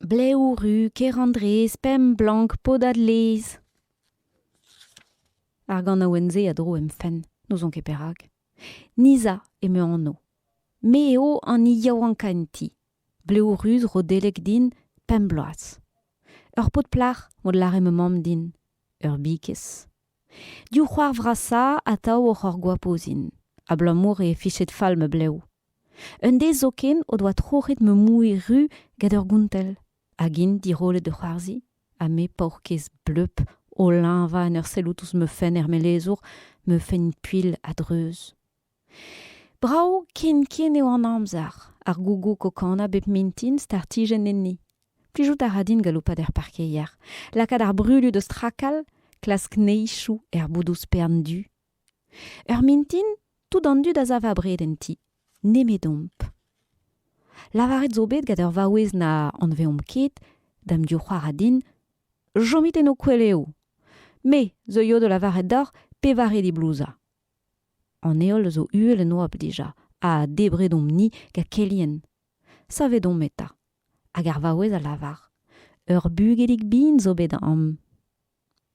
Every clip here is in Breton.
Blev ru, Kerandrez, pemp blank, podad laezh. Ar ganaouenn-se a dro em fenn, n'ouzon ket perak. Niza eo ma anv. Me eo an hini yaouankañ en ti. Blev ruz rodellek din, pemp bloaz. Ur paotr plac'h mod lâret ma mamm din. Ur bikez. Div c'hoar vrasañ atav oc'h ur goap ouzhin, abalamour eo fichet fall ma blev. Un deiz zoken o doa troc'het ma moue ru gant ur gontell. Hag int dirollet da c'hoarzhin, ha me paourkaezh bleup o leñvañ en ur sellout ouzh ma fenn er melezour, ma fenn puilh a-dreuz. Brav ken-ken eo an amzer, ar gougoug o kanañ bep mintin startijenn enni. Plijout a ra din galoupat er parkeier, lakaat ar brulu da strakal, klask neizhoù er boudoù spern du. Ur mintin, tout an dud a sav abred en ti, nemedomp. Lavaret zo bet gant ur vaouez na anveomp ket, da'm div c'hoar ha din, chomit en ho kweleoù. Me zeuio da lavaret deoc'h pevare diblouzañ. An heol a zo uhel en oabl dija, ha debret omp-ni gant kelien. Savet omp eta. Hag ar vaouez a lavar, Ur bugelig bihan zo bet amañ.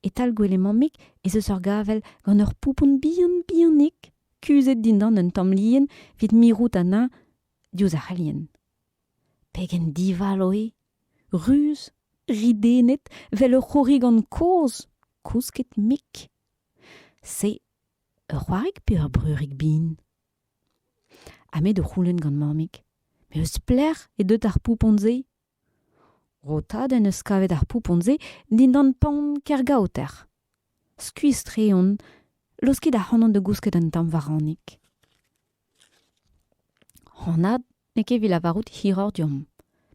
E-tal gwele mammig ez eus ur gavell gant ur poupon bihan-bihanik kuzhet dindan un tamm lien evit mirout anezhañ diouzh ar c'helien. Pegen divalo eo! Ruz, ridennet, 'vel ur c'horrigan kozh, kousket mik. Se, ur c'hoarig pe ur breurig bihan? Ha me da c'houlenn gant mammig, met eus pelec'h eo deut ar poupon-se? Rotad en deus kavet ar poupon-se dindan paon Kergaoter. Skuizh-tre on, laoskit ac'hanon da gousket un tamm war Annig. Anat n'eo ket evit lavarout hiroc'h deomp.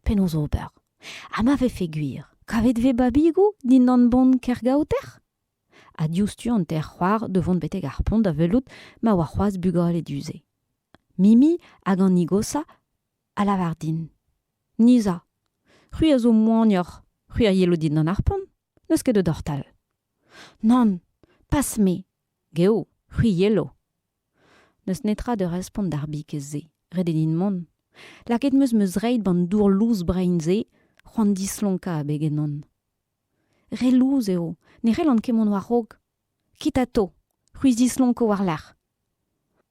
Penaos ober? Ha ma vefe gwir, kavet 'vez babigoù dindan bont Kergaoter? Ha diouzhtu an teir c'hoar da vont betek ar pont da welout ma oa c'hoazh bugale du-se. Mimi hag an Igosa a lavar din. Niza, c'hwi a zo moanioc'h, c'hwi a yelo dindan ar pont, n'eus ket da dortal. Nann, pas me. Geo, c'hwi yelo. N'eus netra da respont d'ar bikez-se, ret eo din mont. Lakaet 'm eus ma zreid b'an dour lous brein-se, c'hoant dislonkañ abeg ennon. Re lous eo, ne c'hellan ket mont war-raok. Kit atao, c'hwi zislonko war-lerc'h.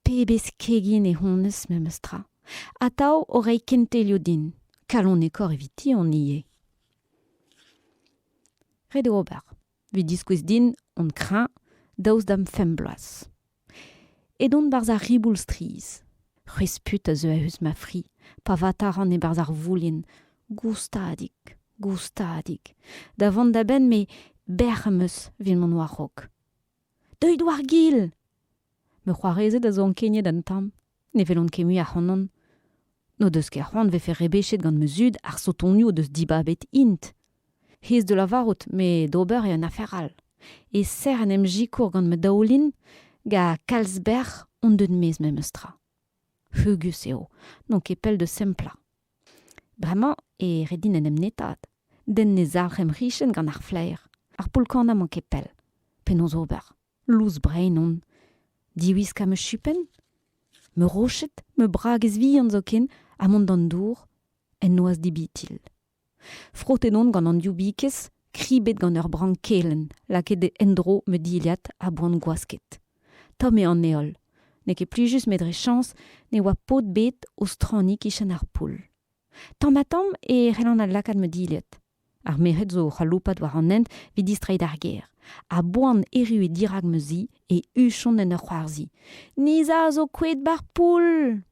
Pebezh kegin eo honnezh memes tra. Atav o reiñ kentelioù din. Kalonekoc'h eviti on ivez. Ret eo ober, evit diskouez din on kreñv daoust da'm femp bloaz. Edon 'barzh ar riboul strizh. C'hwezh-put a zeu eus ma fri pa vataran e-barzh ar voulinn, goustadik, goustadik, da vont da benn me bec'h am eus evit mont war-raok. Deuit war-gil! Ma c'hoarezed a zo ankeniet un tamm, ne welont ket mui ac'hanon. N'o deus ket c'hoant 'vefe rebechet gant ma zud ar sotonioù o deus dibabet int. Aes da lavarout, met d'ober eo un afer all. E-serr en em sikour gant ma daoulin, gant kalz bec'h on deuet maez memes tra. Heugus eo, n'on ket pell da semplañ. Bremañ e ret din en em netaat. Den ne zalc'h em c'hichen gant ar flaer. Ar poull-kannañ 'mañ ket pell. Penaos ober? Lous-brein on. Diwiskañ ma chupenn? Ma roched, ma bragez vihan zoken, ha mont d'an dour, en noazh dibitil. Frotet on gant an div bikez, kribet gant ur brank kelenn, lakaet en-dro ma dilhad a-boan gwasket. Tomm eo an heol. N'eo ket plijus met dre chañs ne oa paotr 'bet o straniñ 'kichen ar poull. Tamm-ha-tamm e c'hellan adlakaat ma dilhad. Ar merc'hed zo o c'haloupat war an hent evit distreiñ d'ar gêr. A-boan erruet dirak ma zi e huchont en ur c'hoarzhin. Niza a zo kouezhet 'bar poull !